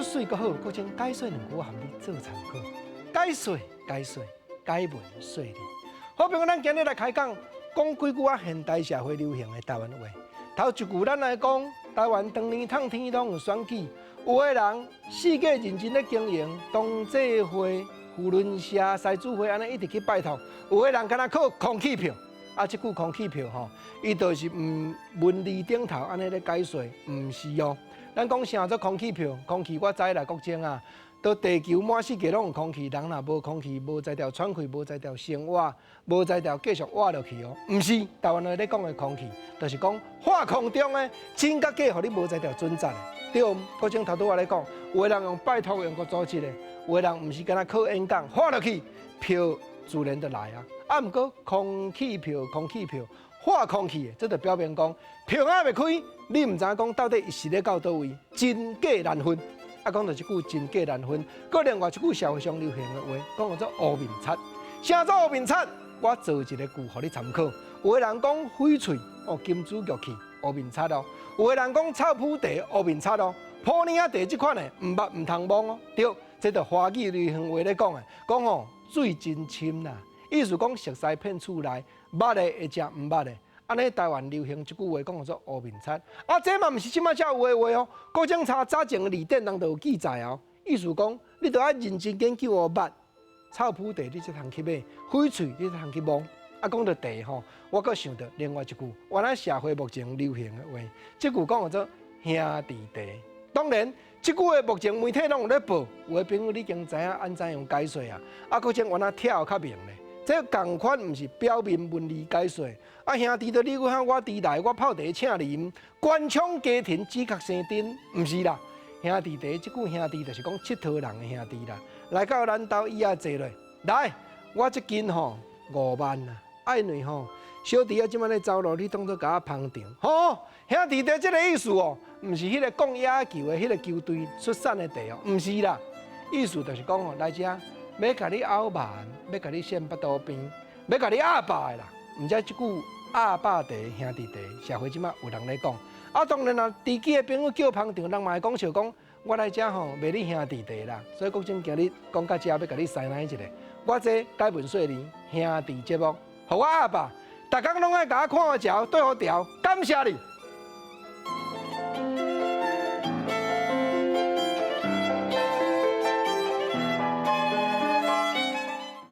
媠閣好，閣將解說兩句含你做參考。解說解說，解文說理。好朋友，咱今日來開講，講幾句仔現代社會流行的台灣話。頭一句，咱來講，台灣當年透天攏有選舉，有的人四界認真咧經營，同濟會、扶輪社、獅子會按呢一直去拜託，有的人敢若靠空氣票。啊，這句空氣票吼，伊就是毋文字頂頭按呢咧解說，毋是哦。咱講啥做空氣票？空氣我知啦，國政啊，都地球滿世界攏有空氣，人若無空氣，無才調喘氣，無才調生活，無才調繼續活落去哦。毋是，台灣話咧講的空氣，就是講化空中的真佮假，予你無才調準則的。對，國政頭拄仔咧講，有的人用拜託用個組織的，有的人毋是干焦靠演講，喊落去票自然就來啊。啊，毋過空氣票，空氣票，化空氣的，這就表明講票仔未開，你毋知影講到底伊是咧到佗位，真假難分。啊，講到這句真假難分，閣另外一句社會上流行的話，講叫做烏面賊。啥做烏面賊？我造一個句予你參考。有的人講翡翠哦，金珠玉器烏面賊哦；有的人講臭腐茶烏面賊哦，普洱仔茶這款的毋捌毋通摸哦。對，這就華語流行話咧講的，講吼水真深啦。意思講熟似騙厝內，捌的會食，毋捌的。按呢台灣流行這句話，講叫做烏面賊。啊，這嘛毋是這擺才有的話哦。古井查早前的字典人就有記載哦。意思講，你著愛認真研究哦，捌臭腐茶你才通去買，翡翠你才通去摸。啊，講到茶吼，我閣想到另外一句，原來社會目前流行的話，這句講叫做兄弟茶。當然，這句話目前媒體攏有咧報，有的朋友你已經知影按怎樣解說啊。啊，閣種原來跳較明咧。這仝款毋是表面文字解說，啊兄弟，你向我弟來，我泡茶請你飲，官腔家庭只殼生丁，毋是啦。兄弟茶這句兄弟就是講𨑨迌人的兄弟啦。來到咱兜椅仔坐落，來，我這斤吼5萬啊，啊因為吼小弟仔這擺咧走路，你當作共我捧場，吼兄弟茶這個意思哦，毋是彼個講野球的彼個球隊出產的茶哦，毋是啦，意思就是講吼來遮。欲共你拗萬，欲共你獻腹肚邊，欲共你壓霸的啦。毋知這句壓霸茶、兄弟茶，社會這擺有人咧講。啊，當然啦，知己的朋友叫捧場，人嘛會講笑講，我來遮吼賣你兄弟茶啦。所以國政今日講到遮，欲共你師奶一下。我這解文說理兄弟節目，予我壓霸，逐工攏愛共我看我嚼，對好調，感謝你。